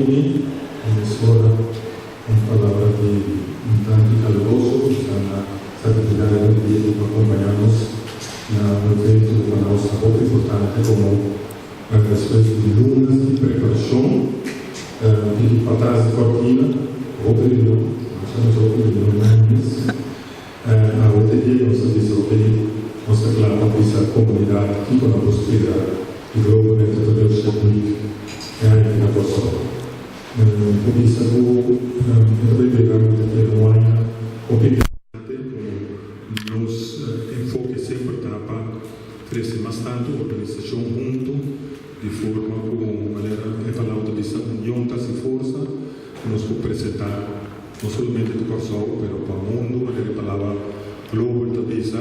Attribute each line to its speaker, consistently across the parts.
Speaker 1: bini. Mesora un palabra di un danki kaluroso ku sa na sakrifiká e dia di pa kompañá nos na un evento ku pa nos ta hopi importante komo despues di lunas di preparashon di patras di kortina, hopi reunion, masha masha hopi reunion nan mes. Awe te dia nos ta bisa ok, nos ta kla pa bisa komunidat kiko nan por spera di Global Entrepreneurship Week e aña aki na Kòrsou. Mi por bisa ku e ta bai bira mi ta kere un aña hopi interesante ku nos enfoke semper ta pa trese mas tantu organisashon huntu di forma ku manera e palabra ta bisa union ta hasi forsa ku nos por presentá. No solamente di Kòrsou, pero pa mundu, manera e palabra global ta bisa,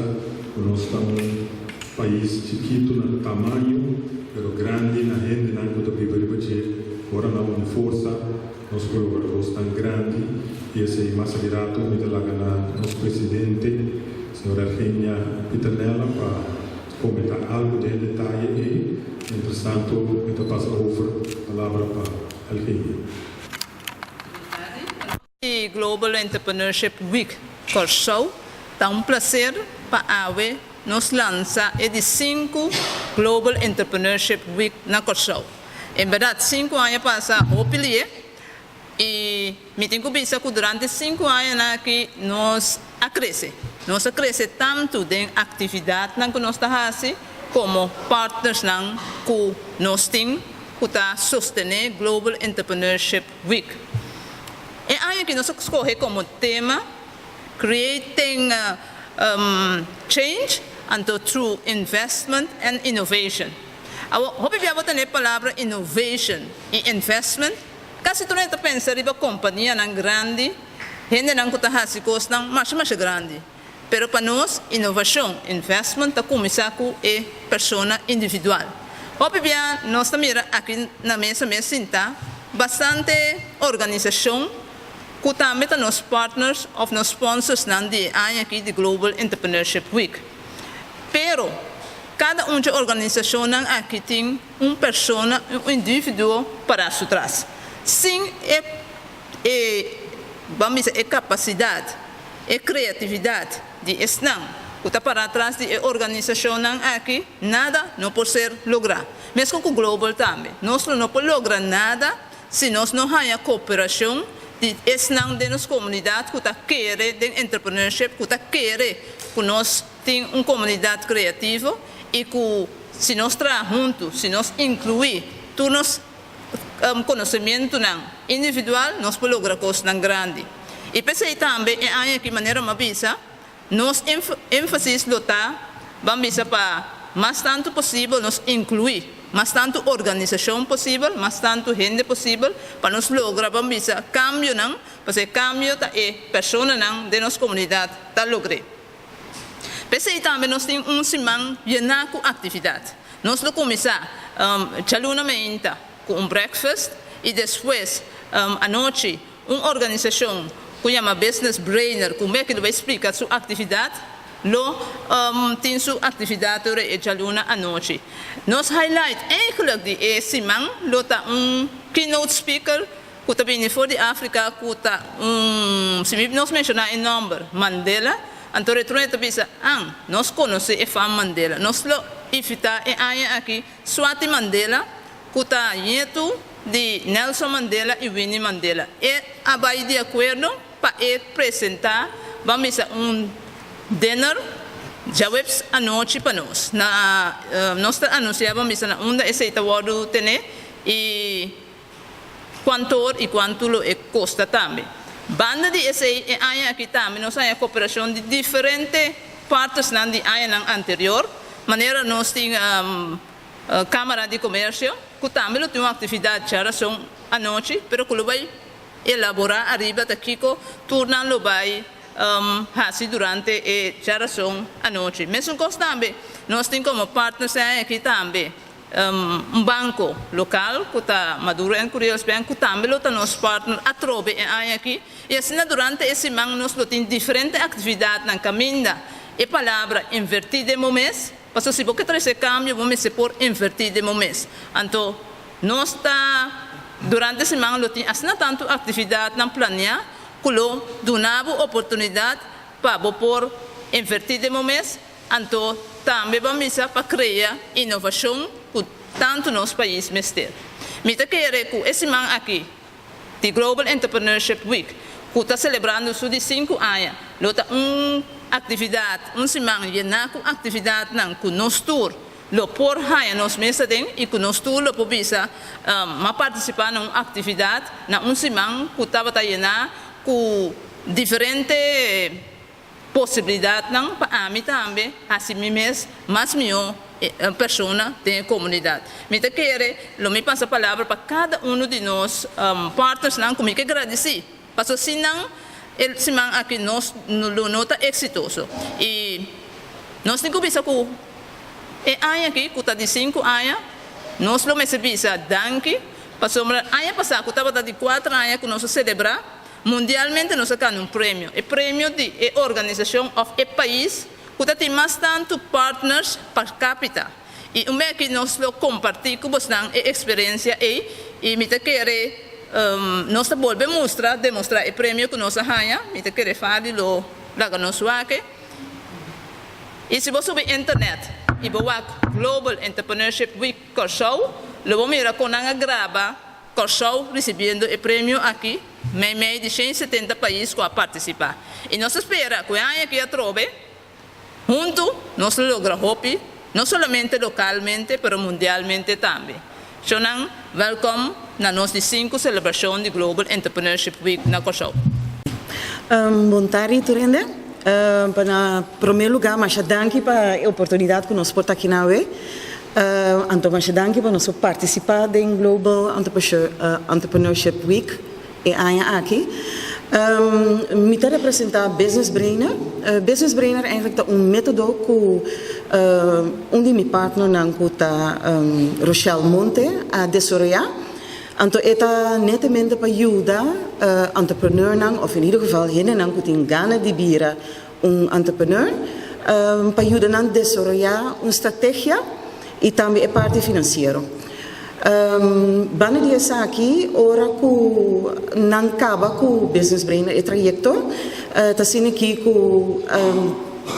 Speaker 1: ku nos ta un pais chikitu na tamaño, pero grandi na hendenan ku ta biba riba dje. Ora nan uni forsa, nos por logra kosnan grandi, i esei mas aki ratu mi ta laga na nos presidente, señora Ergenia Pieternella, pa komentá algu den e detaye ei. Mientrastanto mi ta pasa over palabra pa Ergenia.
Speaker 2: Di Global Entrepreneurship Week Kòrsou, ta un plaser pa awe nos lansa e di sinku Global Entrepreneurship Week na Kòrsou. En bèrdat sinku aña pasa hopi lié i mi tin ku bisa ku durante sinku añanan aki nos a krese. Nos a krese tantu den aktividatnan ku nos ta hasi komo partnersnan ku nos tin ku ta sostené Global Entrepreneurship Week. E aña aki nos a skohe komo tema Creating Change anto Through Investment and Innovation. Awor, hopi bia bo tene e palabra innovation i investment, kasi tur hende ta pensa riba kompanianan grandi, hendenan ku ta hasi kosnan masha masha grandi. Pero pa nos, inovashon, investment, ta kuminsá ku e persona individual. Hopi bia nos ta mira aki na mesa mes sintá bastante organisashon ku tambe ta nos partners òf nos sponsorsnan di e aña aki di Global Entrepreneurship Week. Pero kada un dje organisashonnan aki tin un persona, un individuo pará su tras. Sin e e ban bisa e kapasidat, e kreatividat di esnan ku ta pará tras di e organisashonnan aki, nada no por ser lográ. Meskos ku Global tambe, nos lo no por logra nada si nos no haña kooperashon di esnan den nos komunidat ku ta kere den entrepreneurship, ku ta kere ku nos tin un komunidat kreativo i ku si nos traha huntu, si nos inkluí tur nos konosementunan individual nos por logra kosnan grandi. I p'esei tambe e aña aki manera mi a bisa, nos énfasis lo ta ban bisa pa mas tantu posibel nos inkluí mas tantu organisashon posibel, mas tantu hende posibel pa nos logra ban bisa kambionan, pasobra e kambio ta e personanan den nos komunidat ta logr'é. P'esei tambe nos tin un siman yená ku aktividat. Nos lo kuminsá djaluna meinta ku un breakfast i despues anochi un organisashon ku yama Business Brainer ku Meki lo bai splika su aktividat lo tin su aktividat dor e djaluna anochi. Nos highlight eigenlijk di e siman lo ta un keynote speaker ku ta bini for di Afrika ku ta un, si mi nos menshoná e nòmber, Mandela, anto Retrone ta bisa, An, nos konosé e fam Mandela. Nos lo invitá e aña aki Swati Mandela, ku ta ñetu di Nelson Mandela i Winnie Mandela. E a bai di akuerdo pa e presentá, ban bisa un dinner djaweps anochi pa nos. Na, nos ta anunsiá ban bisa na unda esei ta wòrdu tené i. Kuantu or i kuantu lo e kosta tambe. Banda di esei e aña aki tambe nos haña koperashon di diferente partnersnan di añanan anterior, manera nos tin Kámara di Komersio ku tambe lo tin un aktividat djarason anochi pero ku lo bai elaborá ariba ta kiko tur nan lo bai hasi durante e djarason anochi. Mesun kos tambe nos tin komo partners e aña aki tambe Un banco local cu ta Maduro en Curios Bank cu tambe lo ta nos partner atrobe e aña aki y asina durante e siman nos lo tin diferente actividadnan caminda e palabra inverti den bo mes pasobra si bo ke trece cambio bo mester por inverti den bo mes anto nos ta Durante siman lo tin asina tantu aktividatnan planiá ku lo duna bo oportunidat pa bo por invertí den bo mes, anto tambe bo a misa pa krea inovashon ku tantu nos pais mester. Mi ta kere ku e siman aki di Global Entrepreneurship Week ku ta selebrando su di sinku aña lo ta un aktividat, un siman yená ku aktividatnan ku nos tur lo por haña nos mes aden i ku nos tur lo por bisa m'a partisipá na un aktividat na un siman ku tabata yená ku diferente posibilidatnan pa ami tambe hasi mi mes mas mihó persona den e komunidat. Mi ta kere lo mi pasa palabra pa kada uno di nos partnersnan ku mi ke gradisí pasobra sin nan e siman aki nos lo no ta eksitoso i nos tin ku bisa ku e aña aki ku ta di sinku aña nos lo mester bisa danki pasobra aña pasá ku tabata di kuater aña ku nos a selebrá Mundialmente nos a gana un premio, e premio di e organisashon òf e pais ku ta tin mas tantu partners per capita. I un bes aki nos lo kompartí ku bosnan e eksperensia ei i mi ta kere nos ta bolbe mustra, demostrá e premio ku nos a haña. Mi ta kere Fadi lo laga nos wak e. I si bo subi internet i bo wak Global Entrepreneurship Week Kòrsou lo bo mira kon nan a graba Kòrsou risibiendo e premio aki meimei di 170 pais ku a partisipá. I nos ta spera ku e aña aki atrobe, huntu nos lo logra hopi, no solamente lokalmente pero mundialmente tambe. Shownan, wèlkòm na nos di sinku selebrashon di Global Entrepreneurship Week na Kòrsou.
Speaker 3: Bon tardi tur hende. Pa na promé lugá masha danki pa e oportunidat ku nos por ta aki nawe. Anto masha danki pa nos por partisipá den Global Entrepreneurship Week e aña aki. Mi ta representá Business Brainer. Business Brainer eigenlijk ta un método ku un di mi partnernan ku ta Rochelle Monte a desaroyá. Anto e ta netamente pa yuda entrepreneurnan of in ieder geval hendenan ku tin gana di bira un entrepreneur pa yuda nan desaroyá un strategia i tambe e parti finansiero. Banda di esaki ora ku nan kaba ku Business Brainer e trayekto ta asina aki ku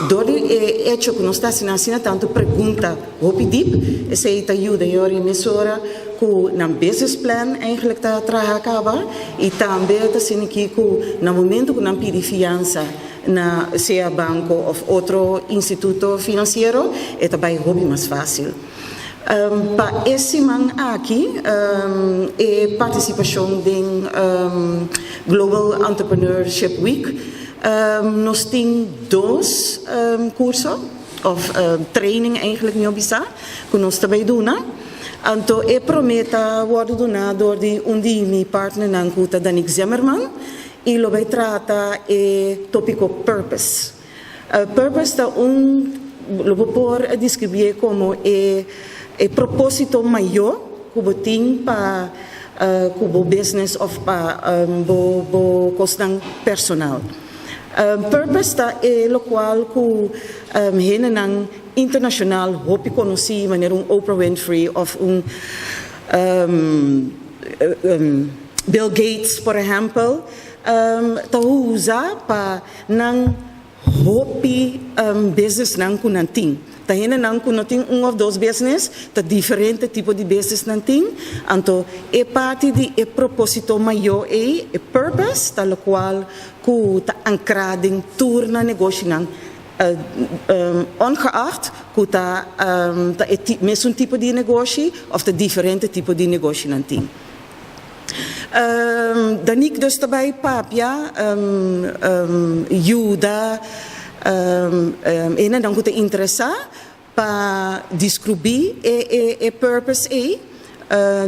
Speaker 3: dor di e echo ku nos ta hasi nan asina tantu pregunta hopi dip esei ta yuda yori mesora ku nan business plan eigenlijk ta traha kaba i tambe ta asina aki ku na momento ku nan pidi fiansa na sea banko òf otro instituto finansiero e ta bai hopi mas fásil. Pa e siman aki e partisipashon den Global Entrepreneurship Week nos tin dos kurso òf training eigenlijk mihó bisa ku nos ta bai duna. Anto e promé ta wòrdu duná dor di un di mi partnernan ku ta Danique Zimmerman i lo bai trata e tópiko purpose. Purpose ta un, lo bo por describié komo e e propósito mayó ku bo tin pa ku bo business òf pa bo bo kosnan personal. Purpose ta e lokual ku hendenan internashonal hopi konosí manera un Oprah Winfrey òf un Bill Gates por ehèmpel ta usa pa nan hopi businessnan ku nan tin. Ta hendenan ku no tin un òf dos business, ta diferente tipo di business nan tin. Anto e parti di e propósito mayó ei, e purpose, ta lokual ku ta ankrá den tur nan negoshinan Ongeacht ku ta ta e mesun tipo di negoshi òf ta diferente tipo di negoshinan tin. Danique dus ta bai papia yuda hendenan ku ta interesá pa deskrubí e e purpose ei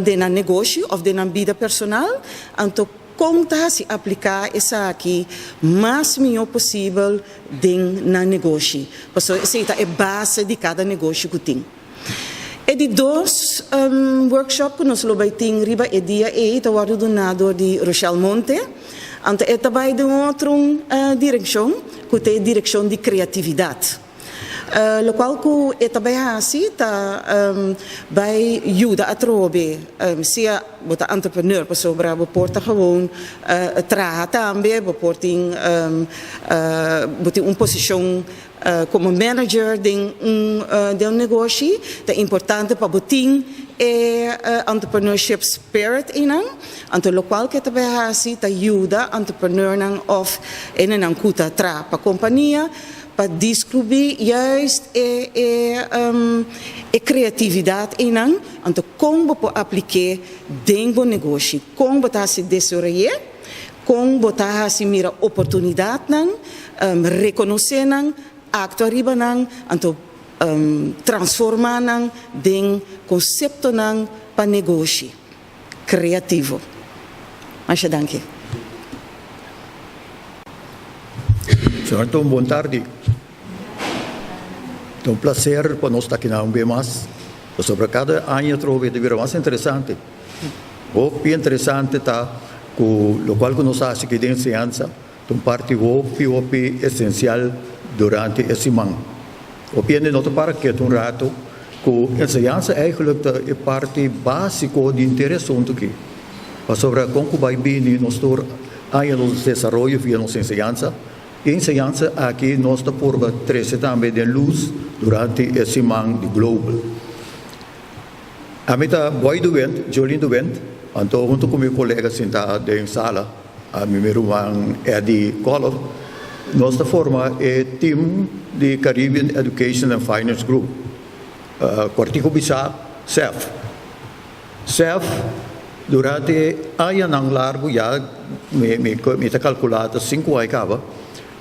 Speaker 3: den nan negoshi òf den nan bida personal. Anto kon ta hasi apliká esaki mas mihó posibel den nan negoshi? Pasobra esei ta e base di kada negoshi ku tin. E di dos workshop ku nos lo bai tin riba e dia ei ta wòrdu duná dor di Rochelle Monte. Anto e ta bai den un otro direkshon ku ta e direkshon di kreatividat. Lokual ku e ta bai hasi ta bai yuda atrobe sea bo ta entrepreneur pasobra bo por ta gewoon traha tambe, bo por tin bo tin un posishon komo manager den un den un negoshi. Ta importante pa bo tin e entrepreneurship spirit einan. Anto lokual ku e ta bai hasi ta yuda entrepreneurnan òf hendenan ku ta traha pa kompania pa deskrubí juist e e e kreatividat einan. Anto kon bo por aplik'é den bo negoshi, kon bo ta hasi desaroy'é, kon bo ta hasi mira oportunidatnan, rekonosé nan, aktua riba nan, anto transformá nan den konseptonan pa negoshi kreativo. Masha danki.
Speaker 4: Señor Tom, bon tardi. Ta un placer pa nos ta akinan un bes mas, pasobra cada aña atrobe ta bira mas interesante. Hopi interesante ta cu locual cu nos haci aki den enseñansa ta un parti hopi hopi esencial durante e siman. Hopi hende no ta para ketu un rato cu enseñansa eigenlijk ta e parti basico di henter e asunto aki. Pasobra con cu bay bini nos tur aña nos desaroyo via nos enseñansa. E enseñansa aki nos ta purba trece tambe den luz durante e siman di Global. Ami ta Boy de Wind, Jolien de Wind, anto hunto cu mi colega sinta den sala, ami mi ruman Eddie Kolff, nos ta forma e team di Caribbean Education and Finance Group, cuartico bisa CEF. Sef, Durante añanan largu ya, mi ta kalkulá ta sinku ai kaba,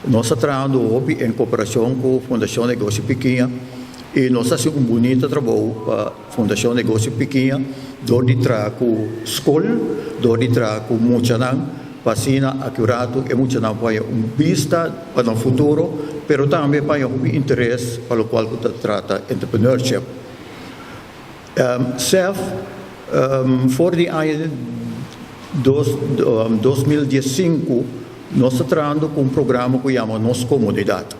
Speaker 4: nos ta trahando hopi en koperashon ku Fundashon Negoshi Pikiña i nos ta hasi un bunita trabou pa Fundashon Negoshi Pikiña dor di traha ku skol, dor di traha ku muchanan pa asina aki un ratu e muchanan por haña un bista pa nan futuro pero tambe pa haña hopi interes pa lokual ku ta trata entrepreneurship. Sef, For di aña 2015 nos ta trahando ku un programa ku yama Nos Komunidat.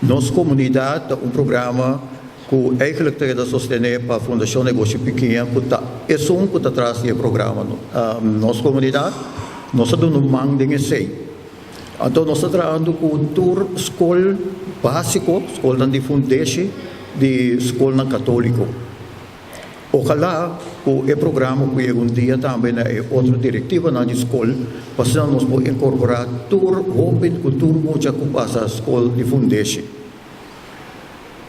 Speaker 4: Nos Komunidat ta un programa ku eigentlik ta keda sostené pa Fundashon Negoshi Pikiña ku ta esun ku ta tras di e programa Nos Komunidat. Nos ta duna un man den esei. Anto nos ta trahando ku tur skol básiko, skolnan di fundeshi di skolnan katóliko. Ojalá ku e programa ku yega un dia tambe na e otro direktivanan di skol, pa asina nos por inkorporá tur hóben ku tur mucha ku pasa skol di fundeshi.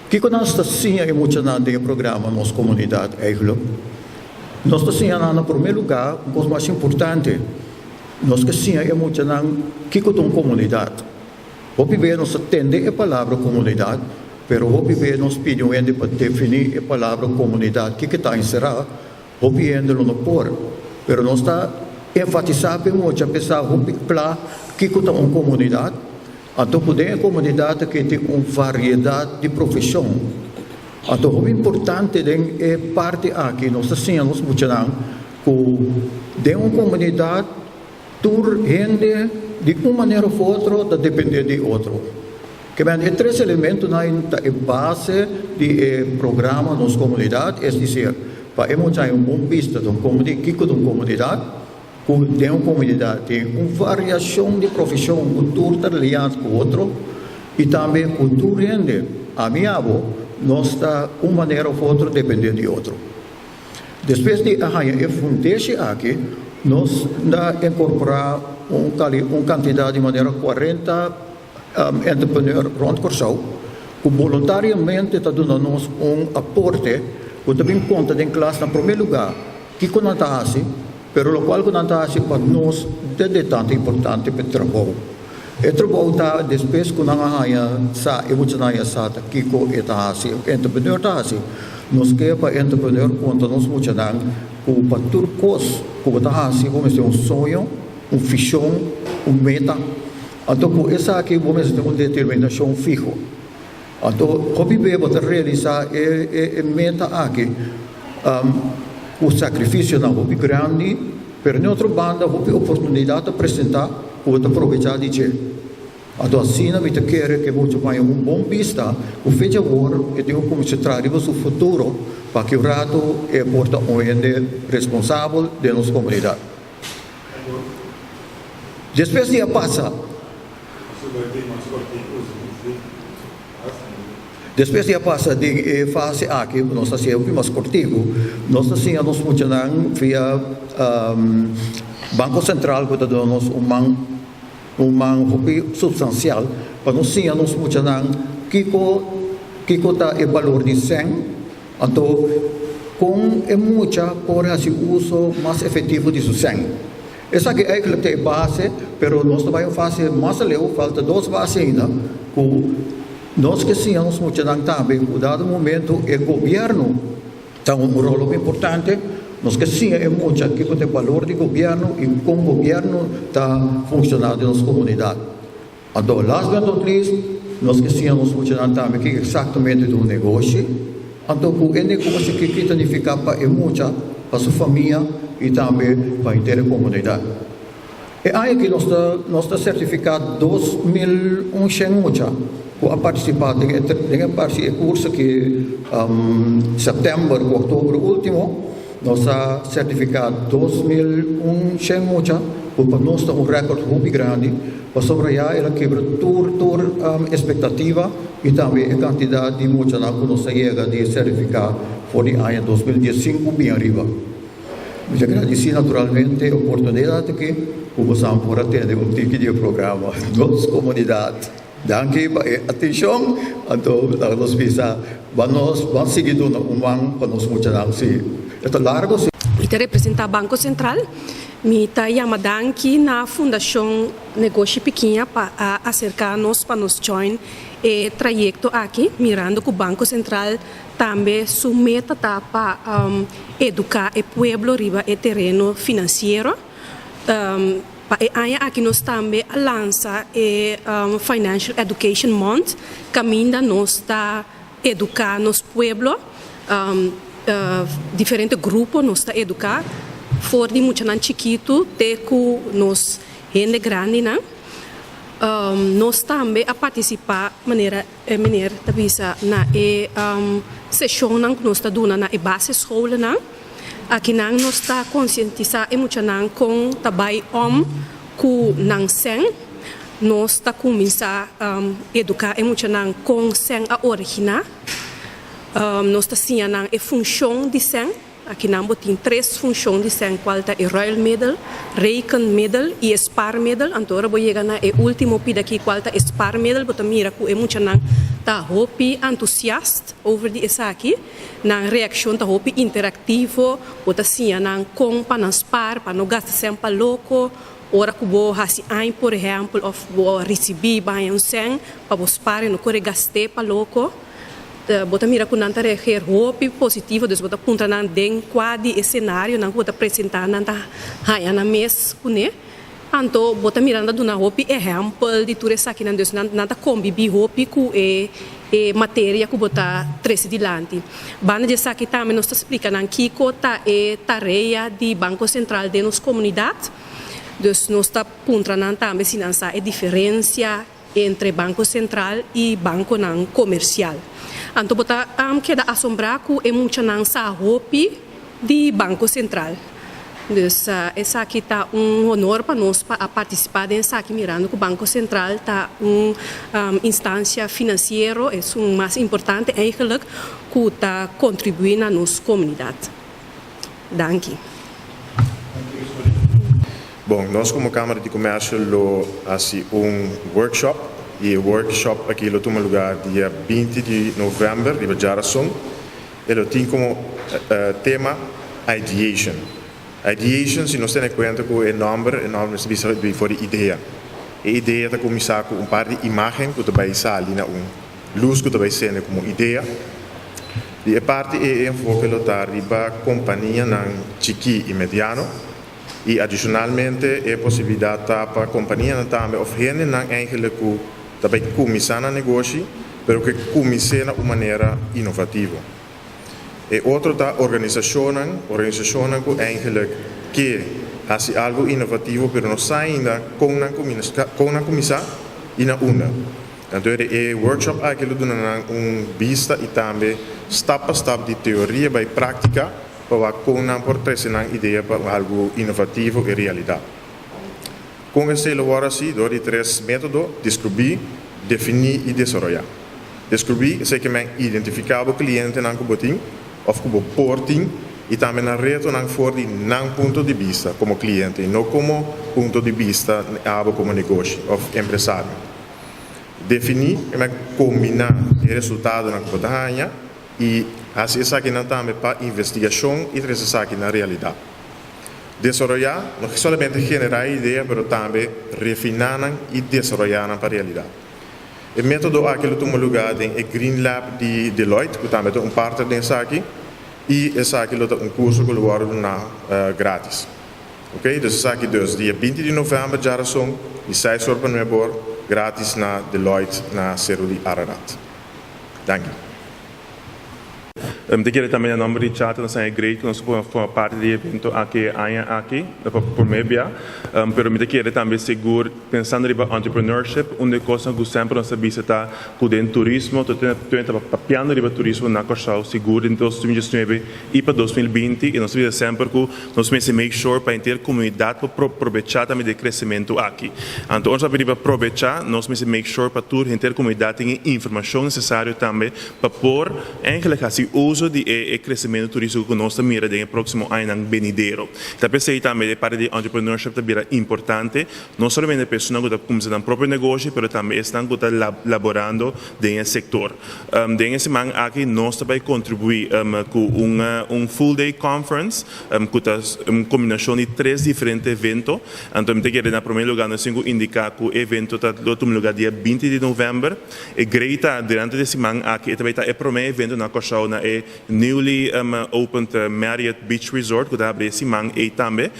Speaker 4: Kiko nos ta siña e muchanan den e programa Nos Komunidat eigentlik? Nos ta siña nan na promé lugá un kos mas importante. Nos ke siña e muchanan kiko ta un komunidat. Hopi bes nos ta tende e palabra komunidat, pero hopi bes nos pidi un hende pa definí e palabra komunidat, kiko ta enserá, hopi hende lo no por. Pero nos ta enfatisá pa e mucha pa e sa hopi kla kiko ta un komunidat. Anto ku den e komunidat aki tin un variedat di profeshon. Anto hopi importante den e parti aki nos ta siña nos muchanan Ku den un komunidat tur hende di un manera òf otro ta dependé di otro. Ke men e tres elementonan ta e base di e programa Nos Komunidat, es disir, pa e mucha haña un bon bista di un komuni kiko ta un komunidat, ku den un komunidat tin un variashon di profeshon ku tur ta liat ku otro i tambe ku tur hende, ami abo, nos ta un manera òf otro dependé di otro. Despues di a haña e fundeshi aki, nos ta inkorporá un un kantidat di manera kuarenta entrepreneur rònt Kòrsou ku boluntariamente ta duna nos un aporte ku ta bin konta den klas na promé lugá kiko nan ta hasi, pero lokual ku nan ta hasi pa nos ta de tantu importante pa e trabou. E trabou ta despues ku nan a haña sa, e muchanan a haña sa ta kiko e ta hasi, e entrepreneur ta hasi. Nos ke pa e entrepreneur konta nos muchanan ku pa tur kos ku bo ta hasi bo mester un soño, un vishon, un meta. Anto ku esaki bo mester tin un determinashon fiho. Anto hopi be bo ta realisá e e meta aki ku sakrifisionan hopi grandi, pero n'e otro banda hopi oportunidat ta presentá ku bo ta probechá di dje. Anto asina mi ta kere ku e mucha por haña un bon bista ku fecha awor e tin ku kuminsá traha riba su futuro pa ki un ratu e por ta un hende responsabel den nos komunidat. Despues di a pasa. Despues di a pasa den e fase aki ku nos ta hasié hopi mas kortiku, nos ta siña nos muchanan via Banko Sentral ku ta duna nos un man un man hopi supstansial pa nos siña nos muchanan kiko kiko ta e balor di sèn, anto kon e mucha por hasi uso mas efektivo di su sèn. Esaki eigenlijk ta e base, pero nos ta bai un fase mas aleu, falta dos base ainda, ku nos ke siña nos muchanan tambe ku dado momento e gobièrnu ta un ròl hopi importante, nos ke siña e mucha kiko ta e balor di gobièrnu i kon gobièrnu ta funshoná den nos komunidat. Anto last but not least, nos ke siña nos muchanan tambe kiko eksaktamente ta un negoshi, anto ku e negoshi kiko ta nifiká pa e mucha, pa su famia i tambe pa henter e komunidat. E aña aki nos ta nos ta sertifiká 2100 mucha ku a partisipá den e den e parti e kurso aki sèptèmber ku òktober último. Nos a sertifiká 2100 mucha, ku pa nos ta un rèkòrt hopi grandi, pasobra ya el a kebra tur tur espektativa i tambe e kantidat di muchanan ku nos a yega di sertifiká for di aña 2015 bin ariba. Mi ta gradisí naturalmente e oportunidat aki ku bosan por a tende un tiki di e programa Nos Komunidat. Danki pa e atenshon. Anto laga nos bisa, ban nos ban sigui duna un man pa nos muchanan. Si e ta largo si.
Speaker 5: Mi ta representá Banko Sentral. Mi ta yama danki na Fundashon Negoshi Pikiña pa a aserká nos pa nos join e trayekto aki, mirando ku Banko Sentral tambe su meta ta pa eduká e pueblo riba e tereno finansiero. Pa e aña aki nos tambe a lansa e Financial Education Month kaminda nos ta eduká nos pueblo, diferente grupo nos ta eduká for di muchanan chikitu te ku nos hende grandinan. Nos tambe a partisipá manera e meneer ta bisa na e seshonnan ku nos ta duna na e basisschoolnan. Akinan nos ta konsientisá e muchanan kon ta bai om ku nan sèn. Nos ta kuminsá eduká e muchanan kon sèn a originá. Nos ta siña nan e funshon di sèn. Akinan bo tin tres funshon di sèn kual ta e ruilmiddel, rekenmiddel i e spaarmiddel. Anto ora bo yega na e último pida aki kual ta e spaarmiddel bo ta mira ku e muchanan ta hopi antusiast over di esaki. Nan reakshon ta hopi interaktivo, bo ta siña nan kon pa nan spar, pa no gasta sèn pa loko. Ora ku bo hasi añ por ehèmpel òf bo risibí baña un sèn pa bo spar i no kore gast'é pa loko. Bo ta mira ku nan ta reageer hopi positivo, dus bo ta puntra nan den kua di e senarionan ku bo ta presentá nan ta haña nan mes kuné. Anto bo ta mira nan ta duna hopi ehèmpel di tur esakinan, dus nan nan ta kombibí hopi ku e e materia ku bo ta trese dilanti. Banda di esaki tambe nos ta splika nan kiko ta e tarea di Banko Sentral den nos komunidat. Dus nos ta puntra nan tambe si nan sa e diferensia entre Banko Sentral i bankonan komersial. Anto bo ta keda asombrá ku e muchanan sa hopi di Banko Sentral. Dus esaki ta un honor pa nos pa a partisipá den esaki mirando ku Banko Sentral ta un instansia finansiero, esun mas importante eigenlijk, ku ta kontribuí na nos komunidat. Danki.
Speaker 6: Bon, nos komo Kámara di Komèrsio lo hasi un workshop i e workshop aki lo tuma lugá dia 20 di novèmber riba djarason. E lo tin komo tema Ideation. Ideation, si nos tene kuenta ku e nòmber, e nòmber mester bisa di for di idea. E idea ta kuminsá ku un par di imágen ku ta bai sali na un lus ku ta bai sende komo idea. Di e parti ei e enfoke lo ta riba kompanianan chikí i mediano i adishonalmente e posibilidat ta pa kompanianan tambe òf hendenan eigenlik ku ta bai kuminsá nan negoshi pero ke kumins'é na un manera inovativo. E otro ta organisashonnan, organisashonnan ku eigenlik ke hasi algu inovativo pero no sa ainda kon nan kon nan kuminsá. i na unda. Anto e workshop aki lo duna nan un bista i tambe stap pa stap di teoria bai práktika pa wak kon nan por trese nan idea pa algu inovativo i realidat. Kon esei lo wòrdu hasi? Dor di tres método, deskubrí, definí i desaroyá. Deskubrí, esei ke men identifiká bo klientenan ku bo tin òf ku bo por tin i tambe nan retonan for di nan punto di bista komo kliente i no komo punto di bista abo komo negoshi òf empresario. Definí, ke men kombiná e resultadonan ku bo ta haña i hasi esakinan tambe pa investigashon i trese esaki na realidat. Desaroyá, no solamente generá e idea pero tambe refiná nan i desaroyá nan pa realidat. E método aki lo tuma lugá den e Green Lab di Deloitte, ku tambe ta un partner den esaki, i esaki lo ta un kurso ku lo wòrdu duná grátis. Oke, dus esaki dus dia 20 di novèmber djarason di seis or pa nuebe or, grátis na Deloitte na Seru di Ararat. Danki.
Speaker 7: Mi ta kere tambe na nomber di Chata nos haña great ku nos por forma parti di e evento aki e aña aki pa prome bia. Pero mi ta kere tambe sigur pensando riba entrepreneurship un di e kosnan ku semper nos ta bisa ta ku den turismo tur ta papiando riba turismo na Kòrsou sigur den 2019 i pa 2020 i nos ta bisa semper ku nos mester make sure pa henter komunidat por probechá tambe di e kresementu aki. Anto ora nos papia riba probechá nos mester make sure pa tur henter komunidat tin e informashon nesesario tambe Pa por eigenlijk hasi uso di e e kresementu turístiko ku nos ta mira den e próksimo añanan benidero. Ta p'esei tambe e parti di entrepreneurship ta bira importante, no solamente pa esunnan ku ta kuminsá nan propio negoshi, pero tambe esnan ku ta laborando den e sektor. Den e siman aki nos ta bai kontribuí ku un un full day conference ku ta un kombinashon di tres diferente evento. Anto mi ta kere na promé lugá nos tin ku indiká ku e evento ta lo tuma lugá dia 20 di novèmber. E grei ta durante di siman aki e ta bay ta e prome evento na Kòrsou na e newly opened Marriott Beach Resort ku ta habri e siman ei tambe.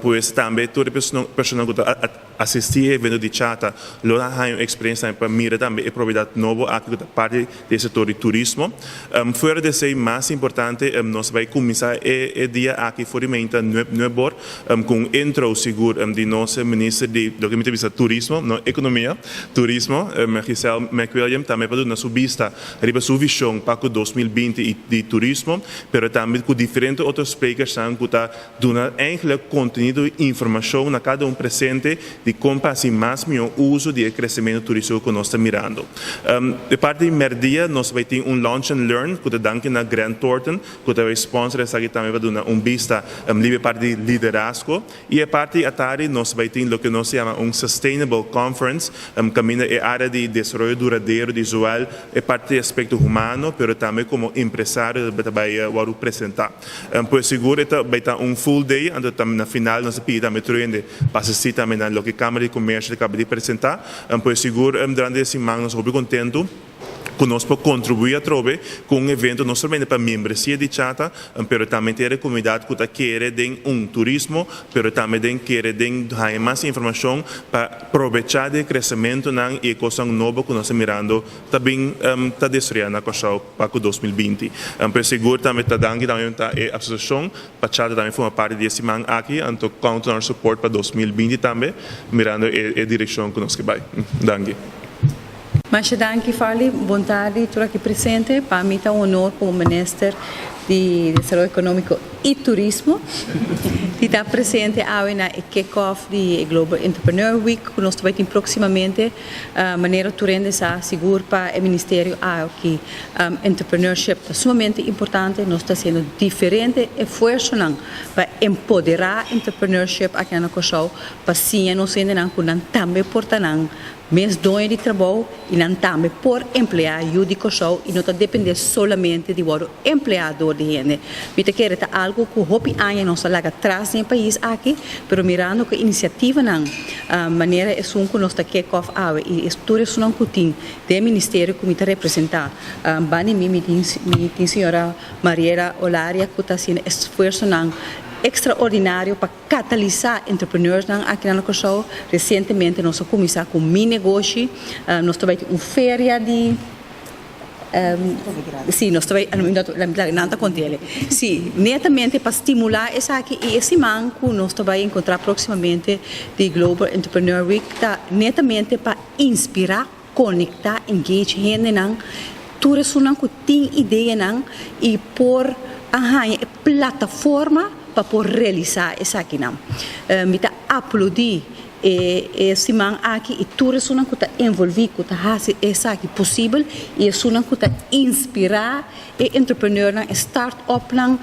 Speaker 7: Pues tambe tur e personanan ku ta asisti e evento di Chata lo a haña un eksperensia tambe pa mira tambe e propiedat nobo aki ku ta parti di e sektor di turismo. Fuera di esei mas importante nos ta bay kuminsá e dia aki for di meinta nuebor ku un intro sigur di nos minister di loke mi ta bisa turismo no ekonomia. Turismo, Giselle McWilliam tambe pa duna su bista riba su vision pa cu 2020 y di turismo, pero tambe cu diferente otro sprekersnan cu ta duna eigenlijk contenido y informacion na cada un presente di con pa haci mas miho uso di e crecemento turistico cu nos ta mirando. De parti di merdia nos bay tin un lunch and learn cu ta danki na Grant Thornton cu ta bay sponsor esaki tambe pa duna un bista riba e parti di liderazgo. I e parti atari nos bai tin loke nos yama un Sustainable Conference, kaminda e área di desaroyo duradero di zowel e parti di aspekto humano pero tambe komo empresario ta bai wòrdu presentá. Pues sigur e ta bai ta un full day, anto tambe na final nos ta pidi tambe tur hende pa asistí tambe na loke Kámara di Komersio ta kaba di presentá. Pues sigur durante e siman nos hopi kontentu. ku nos por kontribuí atrobe ku un evento no solamente pa miembresia di Chata, pero tambe henter e komunidat ku ta kere den un turismo, pero tambe den kere den haña mas informashon pa probechá di e kresementunan i e kosnan nobo ku nos ta mirando ta bin ta desaroyá na Kòrsou pa ku 2020. Pero sigur tambe ta danki tambe ta e asosiashon pa Chata tambe forma parti di e siman aki, anto count on our support pa 2020 tambe mirando e direkshon ku nos ke bai. Danki.
Speaker 8: Masha danki Farley, bon tardi tur aki presente. Pa mi ta un honor como Minister di Desaroyo Economico y Turismo di ta presente awe na e kick off di e Global Entrepreneur Week cu nos ta bay tin proximamente. Manera tur hende sa sigur pa e ministerio aki entrepreneurship ta sumamente importante. Nos ta haciendo diferente esfuerzonan pa empodera entrepreneurship aki na Corsou pa siña nos hendenan cu nan tambe por ta nan Mes doño di trabou i nan tambe por empleá yu di Kòrsou i no ta dependé solamente di wòrdu empleá dor di hende. Mi ta kere ta algu ku hopi aña nos a laga tras den e pais aki, pero mirando ku e inisiativanan manera esun ku nos ta kick off awe i tur esunnan ku tin den e ministerio ku mi ta representá, banda di mi mi tin mi tin señora Mariela Olaria ku ta hasiendo esfuersonan ekstraordinario pa Katalisá entrepreneursnan aki na Kòrsou. Resientemente nos a kuminsá ku Mi Negoshi. Nos ta bai tin un feria di Sí, nos ta bai nan ta konta Sí, netamente pa stimulá esaki i e siman ku nos ta bai enkontrá próksimamente di Global Entrepreneur Week ta netamente pa. inspirá, konektá, engage hendenan, tur esunnan ku tin ideanan i por a haña e plataforma pa por realisá esakinan. Mi ta aplodí e e siman aki i tur esunnan ku ta envolví, ku ta hasi esaki posibel i esunnan ku ta inspirá e entrepreneurnan, e start-upnan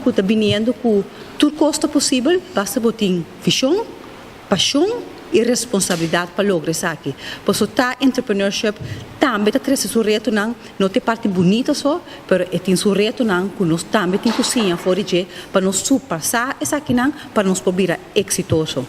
Speaker 8: ku ta biniendo ku tur kos ta posibel, basta bo tin vishon, Pashon i responsabilidat pa logra esaki. Paso ta entrepreneurship tambe ta trese su retonan, no ta e parti bunita so, pero e tin su retonan ku nos tambe tin ku siña for di dje pa nos surpasá esakinan pa nos por bira eksitoso.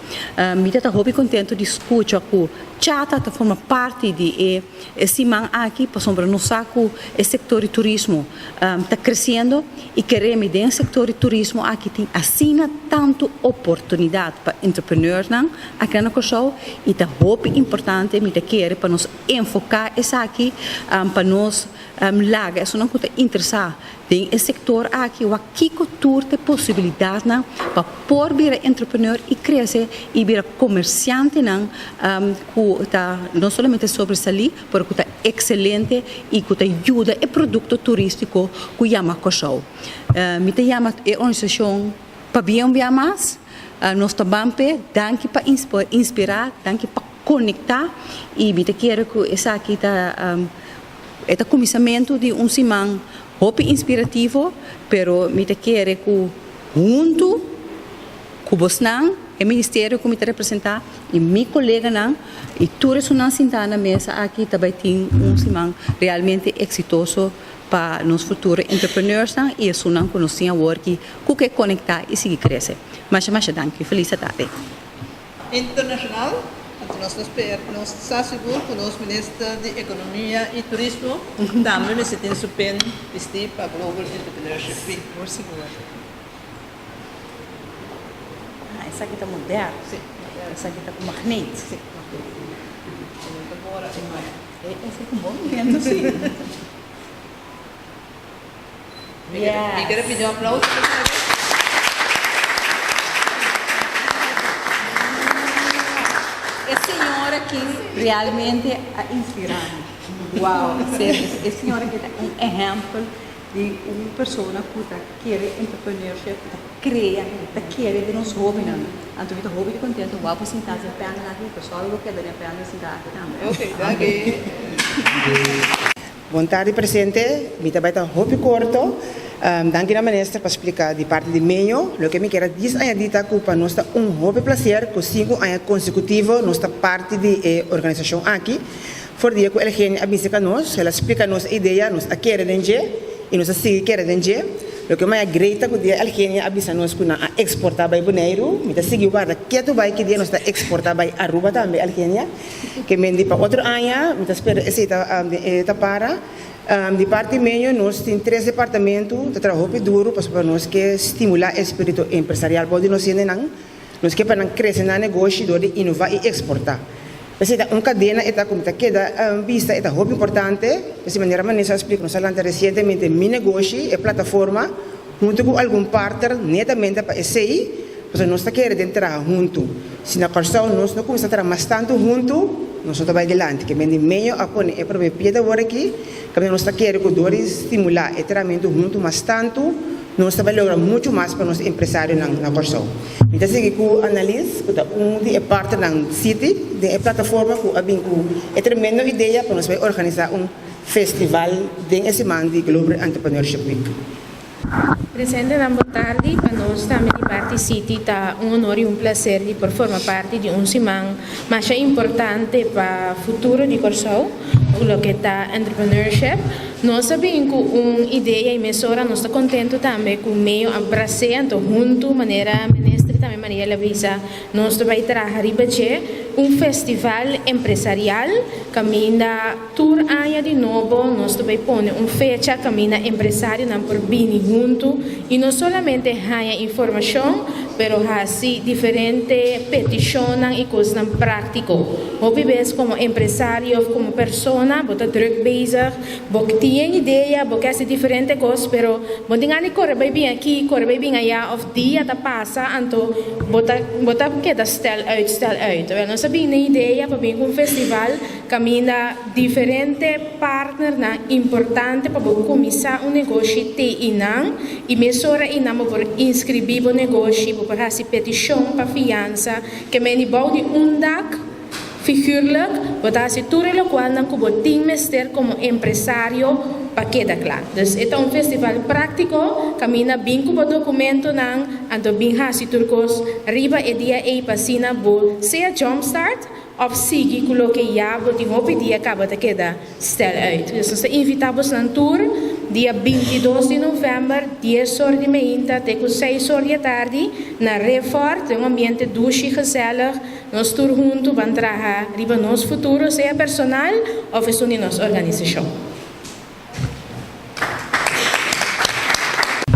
Speaker 8: Mi ta ta hopi kontentu di skucha ku Chata ta forma parti di e E siman aki pasobra nos sa ku e sektor di turismo ta kresiendo i keremi den e sektor di turismo aki tin asina tantu oportunidat pa entrepreneurnan aki na Kòrsou i ta hopi importante mi ta kere pa nos enfoká esaki pa nos laga esunnan ku ta interesá Den e sektor aki wak kiko tur ta e posibilidatnan pa por bira entrepreneur i krese i bira komersiantenan ku ta no solamente sobresalí pero ku ta ekselente i ku ta yuda e produkto turístiko ku yama Kòrsou. Mi ta yama e organisashon Pabia un bia mas. Nos ta ban p'e. Danki pa inspirá, danki pa konektá i mi ta kere ku esaki ta. E ta kuminsamentu di un siman hopi inspirativo, pero mi ta kere ku huntu ku bosnan, e ministerio ku mi ta representá i mi koleganan i tur esunnan sintá na mesa aki ta bai tin un siman realmente eksitoso pa nos futuro entrepreneursnan i esunnan ku nos tin awor ki ku ke konektá i sigui krese. Masha masha danki. Felis atardi.
Speaker 2: Internacional, anto nos ta spera, nos sa sigur cu nos Minister di Economia y Turismo tambe mester tin su pen bisti pa Global Entrepreneurship Week.
Speaker 8: Sigur, sigur. Ah, esaki ta moderno.
Speaker 2: Si.
Speaker 8: Esaki ta cu magneet.
Speaker 2: Si, magneet. E no ta bora e maya.
Speaker 8: E esaki un bon invento, si.
Speaker 2: Mi kere pidi un aplauso pa esaki.
Speaker 8: E señora aki realmente a inspira mi. Wow, serio. E señora aki ta un ehempel di un persona cu ta kere entrepreneurship, cu ta crea, ta kere den nos hobennan. Anto mi ta hopi di contento wou por sinta den panel aki, pero solo bo keda den panel sinta aki tambe.
Speaker 2: Ok, danki.
Speaker 9: Bon tardi presente, mi ta bai ta hopi korto. Danki na minister pa splika di parti di meño. Loke mi kier a dis añadi ta ku pa nos ta un hopi plaser ku sinku aña konsekutivo nos ta parti di e organisashon aki. For dia ku Elgenia a bini serka nos, el a splika nos e idea, nos a kere den dje i nos a sigui kere den dje. Loke mi a great ta ku dia Elgenia a bisa nos ku nan a eksportá bai Boneiru, mi ta sigui warda ketu bai ki dia nos ta eksportá bai Aruba tambe Elgenia. Ke men di pa otro aña, mi ta spera esei ta e ta para. Di parti meño nos tin tres departamentu ta traha hopi duru pasobra nos ke stimulá e spiritu empresarial bou di nos hendenan. Nos ke pa nan krese nan negoshi dor di inová i eksportá. P'esei ta un kadena e ta ku mi ta keda bista e ta hopi importante. P'esei manera Vanessa a splika nos a lanta resientemente Mi Negoshi, e plataforma, huntu ku algun partner netamente pa esei. Pasobra nos ta kere den traha huntu. Si na Kòrsou nos no kuminsá traha mas tantu huntu, nos no ta bai dilanti. Ke men di meño a pone e promé piedra awor aki, kaminda nos ta kere ku dor di stimulá e trahamentu huntu mas tantu, nos ta bai logra muchu mas pa nos empresarionan na Kòrsou. Mi ta sigui ku Annalies, ku ta un di e partnernan City den e plataforma ku a bin ku e tremendo idea pa nos bai organisá un festival den e siman di Global Entrepreneurship Week.
Speaker 10: Presentenan bon tardi, pa nos tambe di parti City ta un honor y un placer di por forma parti di un siman masha importante pa futuro di Corsou, loke ta entrepreneurship. Nos a bin cu un idea y mesora nos ta contento tambe cu medio a bras'e anto hunto manera Minister y tambe Mariela a bisa nos ta bay traha riba dje un festival empresarial caminda Tur aña di nobo nos ta bay pone un fecha caminda empresarionan por bini hunto y no solamente haña informacion, pero haci diferente peticionnan y cosnan practico. Hopi bes como empresario of como persona bo ta druk bezig, bo tin idea, bo ke haci diferente cos, pero bo tin gana di core bay bin aki, core bay bin aya of dia ta pasa anto bo ta bo ta keda stel uit, stel uit. Wel nos. a bin na idea pa bin ku un festival kaminda diferente partnernan importante pa bo kuminsá un negoshi te einan i mesora einan bo por inskribí bo negoshi, bo por hasi petishon pa fiansa ke meni bou di un dak. Figuurlijk, bo ta hasi tur e lokualnan ku bo tin mester komo empresario pa keda kla. Dus e ta un festival práktiko, kaminda bin ku bo dokumentonan, anto bin hasi tur kos riba e dia ei pa asina bo sea jumpstart òf sigui ku loke ya bo tin hopi dia kaba ta keda stel uit. Dus nos ta invitá bosnan tur dia 22 di novèmber, dies or di meinta te ku seis or di atardi na Refort den un ambiente dushi, gezellig. Nos tur huntu ban traha riba nos futuro sea personal òf esun di nos organisashon.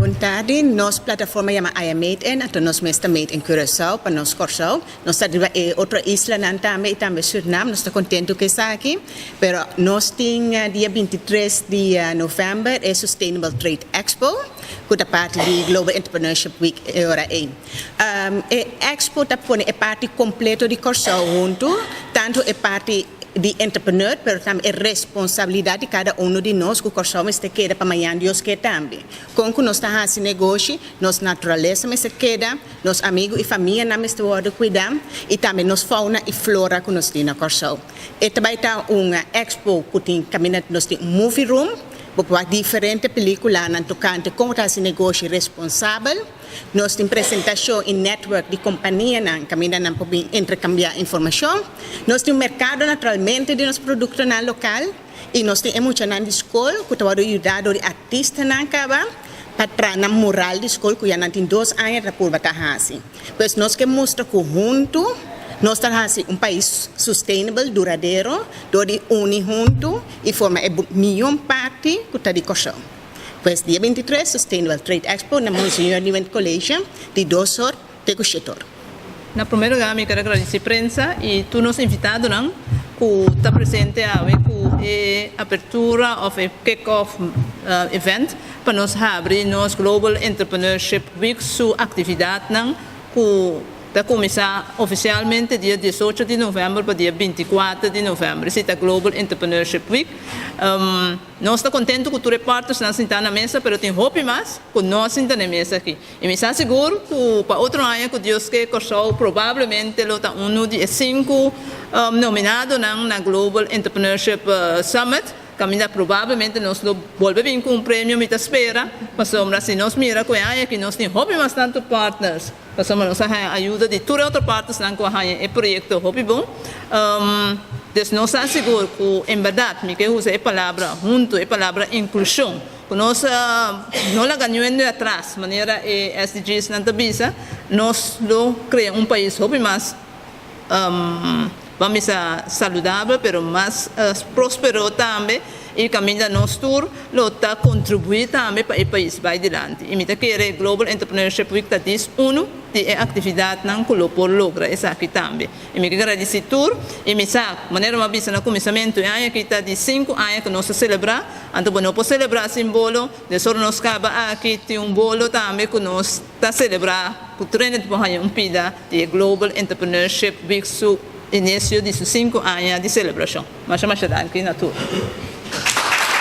Speaker 11: Bon tardi, nos plataforma yama I am Made In, anto nos mes ta Made in Curaçao pa nos Kòrsou. Nos ta riba e otro islanan tambe i tambe Sürnam, nos ta kontentu ku esaki. Pero nos tin dia 23 di novèmber e Sustainable Trade Expo ku ta parti di Global Entrepreneurship Week e ora ei. E expo ta pone e parti kompleto di Kòrsou huntu, tantu e parti di entrepreneur pero tambe e responsabilidat di kada unu di nos ku Kòrsou mester keda pa mañan Dios ke tambe. Kon ku nos ta hasi negoshi, nos naturalesa mester keda, nos amigu i famianan mester wòrdu kuidá i tambe nos fauna i flora ku nos tin na Kòrsou. E ta bai ta un expo ku tin kaminda nos tin un movie room, bo por wak diferente pelikulanan tokante kon ta hasi negoshi responsabel. Nos tin presentashon i network di kompanianan kaminda nan por bin interkambiá informashon. Nos tin un merkado naturalmente di nos produktonan lokal i nos tin e muchanan di skol ku ta wòrdu yudá dor di artistanan kaba pa traha nan mural di skol ku ya nan tin dos aña ta purba ta hasi. Pues nos ke mustra ku huntu nos ta hasi un pais sustainable, duradero, dor di uni huntu i forma e miyon parti ku ta di Kòrsou. Pues dia 23 Sustainable Trade Expo na Monseñor Nieuwindt College di dos or te ku shet or.
Speaker 2: Na prome lugar mi ker agradeci prensa y tur nos invitadonan cu ta presente awe cu e apertura of e kick off event pa nos habri nos Global Entrepreneurship Week su actividadnan cu Ta kuminsá ofisialmente dia 18 di novèmber pa dia 24 di novèmber. Esei ta Global Entrepreneurship Week. Nos ta kontentu ku tur e partnersnan sintá na mesa, pero tin hopi mas ku no a sinta na e mesa aki. I mi sa sigur ku pa otro aña ku Dios ke, Kòrsou probablemente lo ta unu di e sinku nominadonan na Global Entrepreneurship Summit. Kaminda probablemente nos lo bolbe bin ku un premio, mi ta spera, pasobra si nos mira ku e aña aki nos tin hopi mas tantu partners. Pasobra nos a haña ayuda di tur e otro partesnan ku a haña e proyekto hopi bon. Dus nos ta sigur ku en bèrdat, mi ke usa e palabra huntu, e palabra inklushon, ku nos no laga niun hende atras, manera e SDGsnan ta bisa, nos lo krea un pais hopi mas, ban bisa saludabel, pero mas prospero tambe i kaminda nos tur lo ta kontribuí tambe pa e pais bai dilanti. I mi ta kere Global Entrepreneurship Week ta dis unu di e aktividatnan ku lo por logra esaki tambe. I mi ke gradisí tur i mi sa, manera mi a bisa na kuminsamentu, e aña aki ta di sinku aña ku nos ta selebrá, anto bo no por selebrá sin bolo, des ora nos kaba aki tin un bolo tambe ku nos ta selebrá ku tur hende ta por haña un pida di e Global Entrepreneurship Week su inisio di su sinku aña di selebrashon. Masha masha danki na tur.